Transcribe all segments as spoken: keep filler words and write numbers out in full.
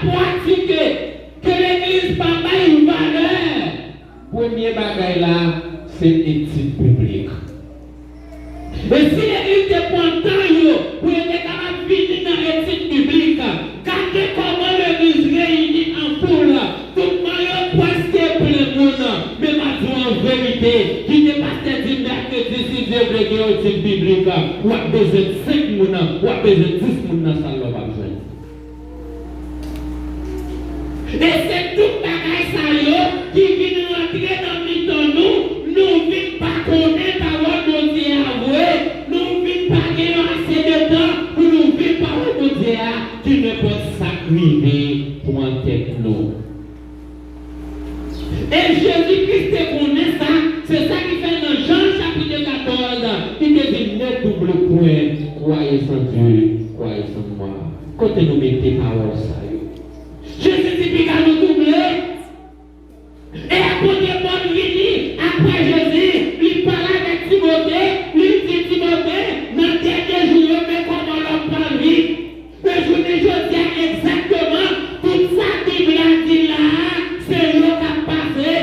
pratike, ke legliz pa bay valè. Premye bagay la, se etid biblik. E si legliz te pran tan yo pou yo te kapab vini nan etid biblik, gade kòman legliz reyini an foul, tout ban yo prèske plen moun. Men m ap di w an verite, kite pastè di mèkredi, si Dye vle gen yon etid biblik, w ap bezwen senk moun, w ap bezwen dis moun nan sal la w p ap jwenn. E se tout bagay sa yo ki vin rantre nan mitan nou, nou vin pa konnen pawòl Bondye a vre, nou vin pa gen ase de tan pou nou viv pawòl Bondye a, ki nenpòt sa k rive pran tèt nou. E Jezi Kris te konnen sa, se sa ki fè nan Jan chapit katòz, li te di, Ne doublez point, croyez en Dieu, croyez en moi. Kote nou mete pawòl sa yo? Jezi di piga nou double. E apot Pòl vini apre Jezi, li pale avèk Timote, li di Timote, nan dènye jou yo, men kòman lòm pral viv. E jounen jodi a, egzakteman, tout sa Bib la di la a, se yo k ap pase.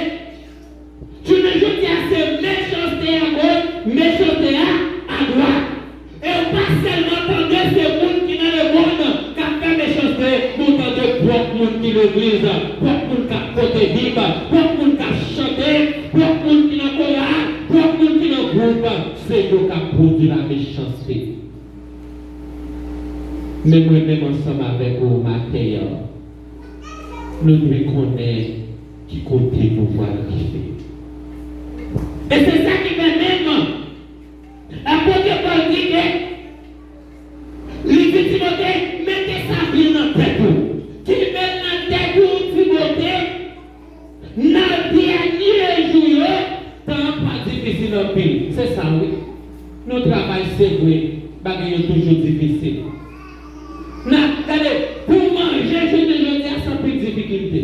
Jounen jodi a, se mechanste a goch, mechanste a adwat. E w pa sèlman tande se moun ki nan lemonn k ap fè mechanste, men w tande pwòp moun ki legliz, pwòp moun k ap pote Bib, pwòp moun k ap chante, pwòp moun ki nan koral, pwòp moun ki nan gwoup, se yo k ap pwodui lamechanste. Men mwen menm ansanm avèk ou maten an, nou dwe konnen ki kote nou pral rive. E se sa ki fè menm apot Pòl di ke li di Timote, mete sa byen nan tèt ou. Kenbe l nan tèt ou, Timote, nan dènye jou yo, tan an pral difisil anpil. Se sa wi. Nou travay, se vre, bagay yo toujou difisil. Nan, gade, pou w manje jounen jodi a, se anpil difikilte.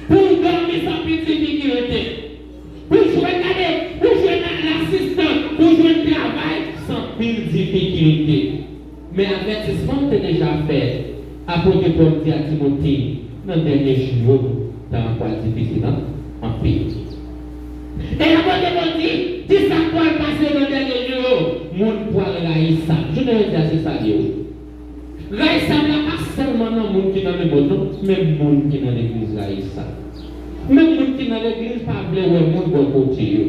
Pou w dòmi, se anpil difikilte. Pou w jwenn, gade, pou w jwenn lasistans, pou w jwenn travay, se anpil difikilte. Men avètisman te deja fèt. Apot Pòl di a Timote, nan dènye jou yo, tan an pral difisil an, anpil. E apot Pòl di, kisa k pral pase nan dènye jou yo? Moun pral rayisab. Jounen jodi a, se sa l ye wi. Rayisab la pa sèlman nan moun ki nan lemonn non, menm moun ki nan legliz rayisab. Menm moun ki nan legliz pa vle wè moun bò kote yo.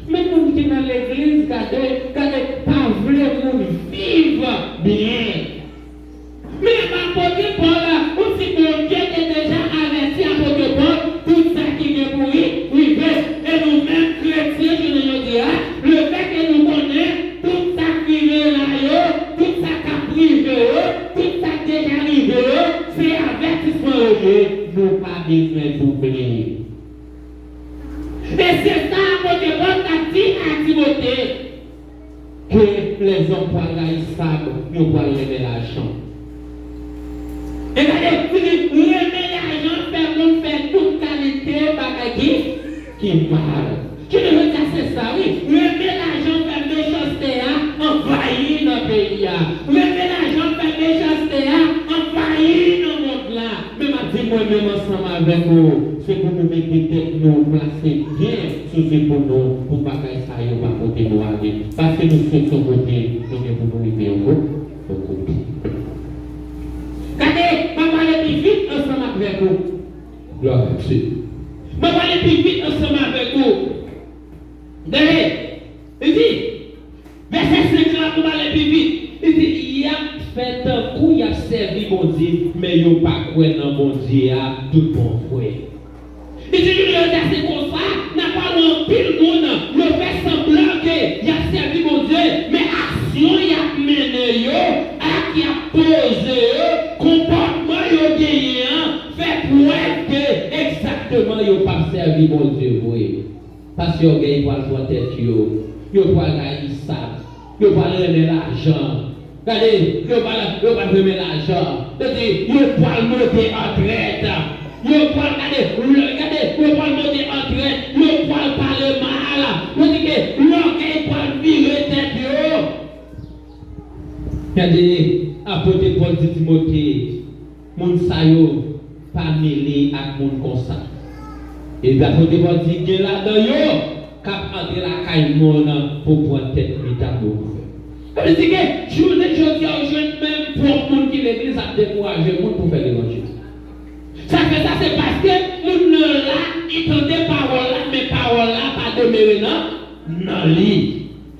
Men moun ki nan legliz, gade, gade, pa vle moun viv byen. Men apot Pòl, ou si Bondye te deja avèti apot Pòl, tout sa ki gen pou ri-, rive. E nou menm kretyen, jounen jodi a, lefètke nou konnen tout sa k rive la yo, tout sa k ap rive yo, tout sa k deja rive yo, se avètisman yo ye, nou pa bezwen double. E se sa apot Pòl t ap di a Timote, ke lèzòm pral rayisab, yo pral renmen lajan. E gade, li di, renmen lajan fè moun fè tout kalite bagay ki, ki mal. Jounen jodi a, se sa, wi. Renmen lajan fè mechanste a anvayi nan peyi a. Renmen lajan fè mechanste a anvayi nan mond la. Men m ap di mwen menm ansanm avèk ou, se pou nou mete tèt nou plase byen sou zepòl nou pou bagay sa yo pa pote nou ale. Paske nou sot yon kote, nou gen pou nou rive yon ko-, yon kote. Gade, m ap pale pi vit ansanm avèk ou. Glwa a Dye. M ap pale pi vit ansanm avèk ou. Gade, li di, vèsè senk la pou m ale pi vit. Li di, y ap fè tankou y ap sèvi Bondye, men yo pa kwè nan Bondye a tout bon vre. Li di, jounen jodi a, se konsa, n ap wè anpil moun, yo fè sanblan ke y ap sèvi Bondye, men aksyon y ap mennen yo, ak y ap poze yo, konpòtman yo genyen an, fè prèv ke egzakteman yo p ap sèvi Bondye vre. Paske ògèy pral pran tèt yo, yo pral rayisab, yo pral renmen lajan. Gade, yo pral, yo pral renmen lajan. Yo di, yo pral monte an trèt. Yo pral, gade, gade, yo pral monte an trèt. Yo pral pale mal. Yo di ke ògèy pral vire tèt yo. Gade, apot Pòl di Timote, moun sa yo, pa mele ak moun konsa. Epi apot Pòl di, gen ladan yo k ap antre lakay moun pou pran tèt medam yo pou fè. Sa vle di ke jounen jodi a, ou jwenn menm pwòp moun ki legliz ap dekouraje moun pou fè levanjil. Sa fè sa, se paske moun nan la, li tande pawòl la, men pawòl la pa demere nan, nan li.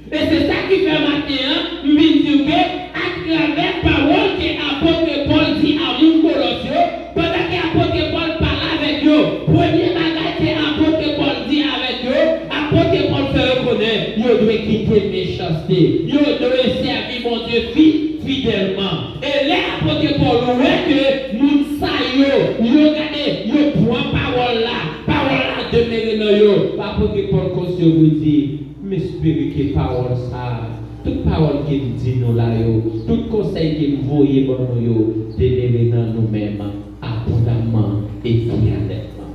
E se sa ki fè maten an, m vin di w ke atravè pawòl ke apot Pòl di a moun Kolòs yo, pandan ke apot Pòl pale avèk yo, premye bagay ke apot Pòl di avèk yo, apot Pòl fè yo konnen yo dwe kite mechanste, yo dwe sèvi Bondye fi, fidèlman. E lè apot Pòl wè ke moun sa yo, yo gade, yo pran pawòl la, pawòl la demere nan yo, apot Pòl kontinye pou l di, m espere ke pawòl sa a, tout pawòl ke m di nou la yo, tout konsèy ke m voye ban nou yo, demere nan nou menm abondamman, etènèlman.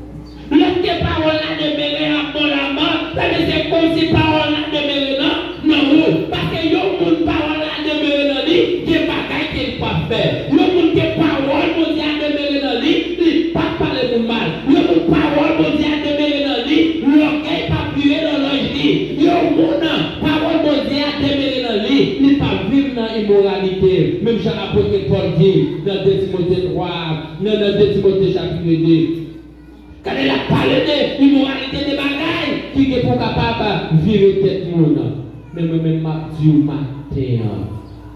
Lòske pawòl la demere abondamman, sa vle di se kòmsi pawòl la demere nan, nan ou. Paske yon moun pawòl la demere nan li, gen bagay ke l p ap fè. Yon moun ke pawòl Bondye a demere nan li, li p ap pale moun mal. Yon moun pawòl Bondye a demere nan li, lògèy p ap vire nan lòj li. Yon moun pawòl Bondye a demere nan li, li p ap viv nan imoralite. Menm jan apot Pòl di nan de Timote twa, nan, nan de Timote chapit de. Gade, l ap pale de imoralite, de bagay ki gen pou kapab vire tèt moun. Men mwen menm, m ap di w maten an,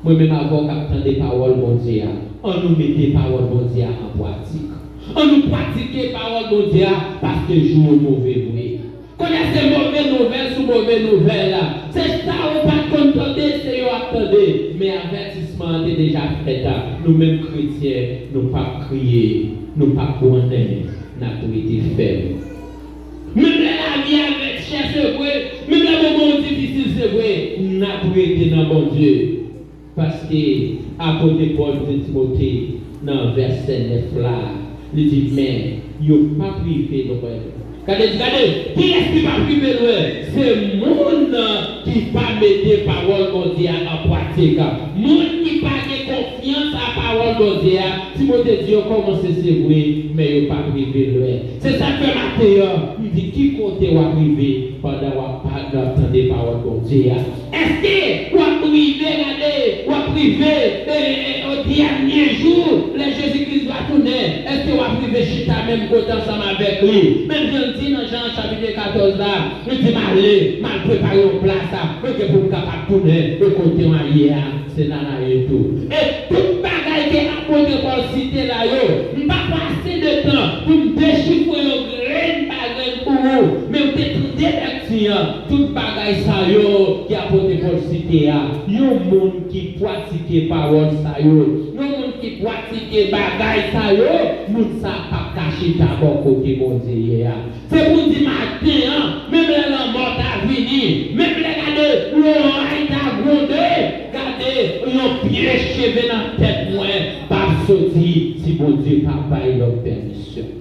mwen menm avè w k ap tande pawòl Bondye a, ann nou mete pawòl Bondye a an pratik. Ann nou pratike pawòl Bondye a, paske jou yo move vre. Kounye a, se move nouvèl sou move nouvèl. Se sa ou pa t konn tande, se yo ap tande. Men avètisman an te deja fèt. Nou menm kretyen, nou p ap kriye, nou p ap gwannen, n ap rete fèm. Menm lè lavi a rèd chè, se vre, menm lè moman yo difisil, se vre, n ap rete nan Bondye. Paske apot Pòl di Timote nan vèsè nèf la, li di, men yo p ap rive lwen. Gade, gade, kiyès ki p ap rive lwen? Se moun ki pa mete pawòl Bondye a an pratik. Moun ki pa gen konfyans a pawòl Bondye a, Timote di yo kòmanse, se vre, men yo p ap rive lwen. Se sa k fè maten an, m di, ki kote w ap rive pandan w ap pa-, w ap tande pawòl Bondye a? Èske w ap rive gade, w ap rive, e, e, o dènye jou, lè Jezi Kris va tounen, èske w ap rive chita menm kote ansanm avèk li? Menm jan l di nan Jan chapit katòz la, li di, m ale, m al prepare yon plas, mwen gen pou m kapab tounen e kote w ye a, se la m ye tou. E tout bagay ke apot Pòl site la yo, m pa pran ase de tan pou m dechifre yo grenn pa grenn pou ou, men w te tande lèkti an, tout bagay sa yo ke apot Pòl site a, yon moun ki pratike pawòl sa yo, yon moun ki pratike bagay sa yo, moun sa p ap ka chita bò kote Bondye ye a. Se pou di maten an, menm lè lanmò ta vini, menm lè gade loray ta gwonde, gade yon pye cheve nan tèt mwen p ap soti si Bondye pa bay lòm pèmisyon.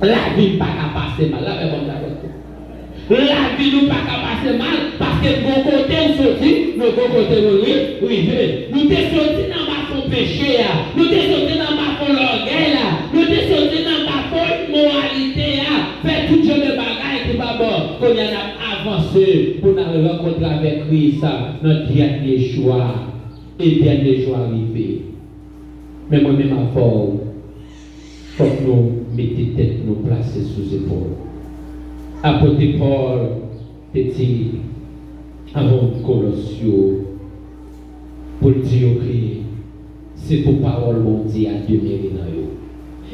Lavi m pa ka pase mal, la fè kòm sa fè. Lavi nou pa ka pase mal, paske n gon kote n soti, nou gon kote nou ri-, rive. Nou te soti nan bafon peche a, nou te soti nan bafon lògèy la, nou te soti nan bafon imoralite a, fè tout jan de bagay ki pa bon. Kounye a n ap avanse pou n al rankontre avèk Kris nan dènye jou a, e dènye jou a rive. Men mwen menm avè w, fòk nou mete tèt nou plase sou zepòl. Apot Pòl te di avè Kolòs yo pou l di yo ke se pou pawòl Bondye a demere nan yo.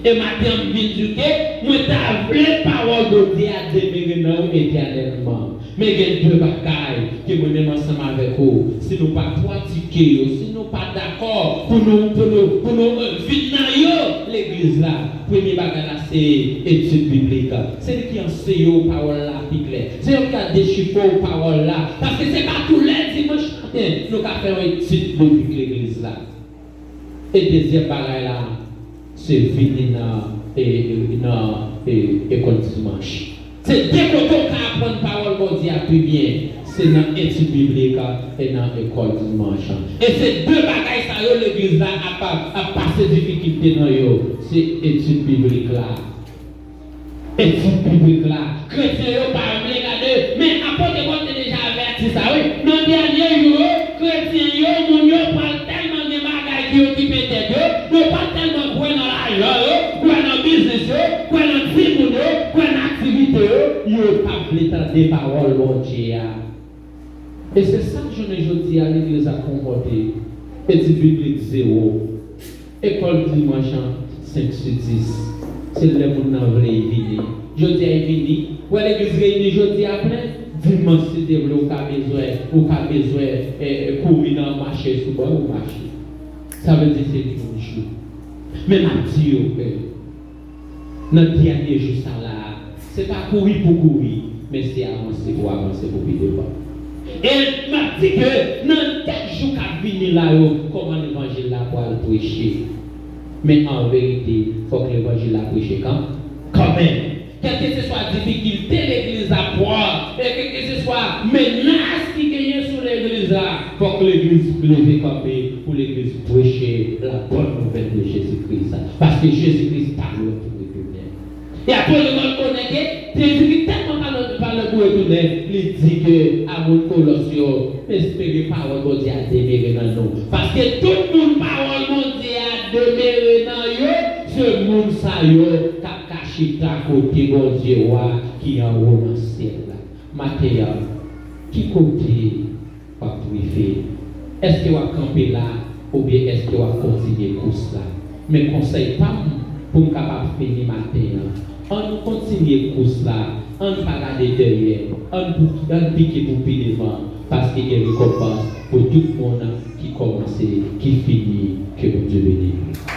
E maten an, m vin di w ke mwen ta vle pawòl Bondye a demere nan w etènèlman. Men gen de bagay ke mwen menm ansanm avèk ou, si nou pa pratike yo, si nou pa dakò pou nou, pou nou, pou nou, eh, vin nan yo, legliz la, premye bagay la se etid biblik. Se li ki anseye w pawòl la pi klè. Se yo ki ka dechifre w pawòl la. Paske se pa tou lè dimanch maten nou ka fè yon etid biblik legliz la. E dezyèm bagay la, se vini nan, e, e, nan, e, ekòl dimanch. Se de kote w ka aprann pawòl Bondye a pi byen. Se nan etid biblik e nan lekòl dimanch. E se de bagay sa yo legliz la ap, ap pase difikilte nan yo. Se etid biblik la. Etid biblik la. Kretyen yo pa vle gade. Men apot Pòl te deja avèti sa, wi. Nan dènye jou yo, kretyen yo, moun yo pral tèlman gen bagay ki okipe tèt yo, yo pral tèlman kwè nan lajan yo, kwè nan biznis yo, kwè nan timoun yo, kwè nan aktivite yo, yo p ap vle tande pawòl Bondye a. E se sa jounen jodi a legliz ap konpòte. Etid biblik zewo. Ekòl dimanch an senk sou dis. Se lè moun nan vle y vini. Jodi a y vini. Wè legliz reyini jodi a plen. Dimanch si Dye vle ou ka bezwen, ou ka bezwen eh, eh, kouri nan mache sou bò ou mache. Sa vle di se yon jou. Men m ap di yo ke nan dènye jou sa la, se pa kouri pou kouri, men se avanse pou avanse pou pi devan. E m ap di ke nan kèk jou k ap vini la yo, kòman levanjil la pral preche? Men an verite, fòk levanjil la preche kan, kanmenm. Kèlkeswa difikilte legliz ap pran, e kèlkeswa menas ki genyen sou legliz la, fòk legliz leve kanpe pou legliz preche la bòn nouvèl de Jezi Kris. Paske Jezi Kris pa lwen pou retounen. E apre nou konn konnen ke Jezi Kris tèlman pa lwen, pa lwen pou retounen, li di ke a moun Kolòs yo, espere pawòl Bondye a demere nan nou. Paske tout moun pawòl Bondye a demere nan yo, se moun sa yo k ap ka chita kote Bondye wa ki anwo nan syèl la. Maten an, ki kote w ap brife? Èske w ap kanpe la oubyen èske w ap kontinye kous la? Men konsèy pa m pou m kapab fini maten an, ann kontinye kous la, ann pa gade dèyè, ann pou, ann pike pou pi devan, paske gen rekonpans pou tout moun ki kòmanse, ki fini, ke Bondye beni nou.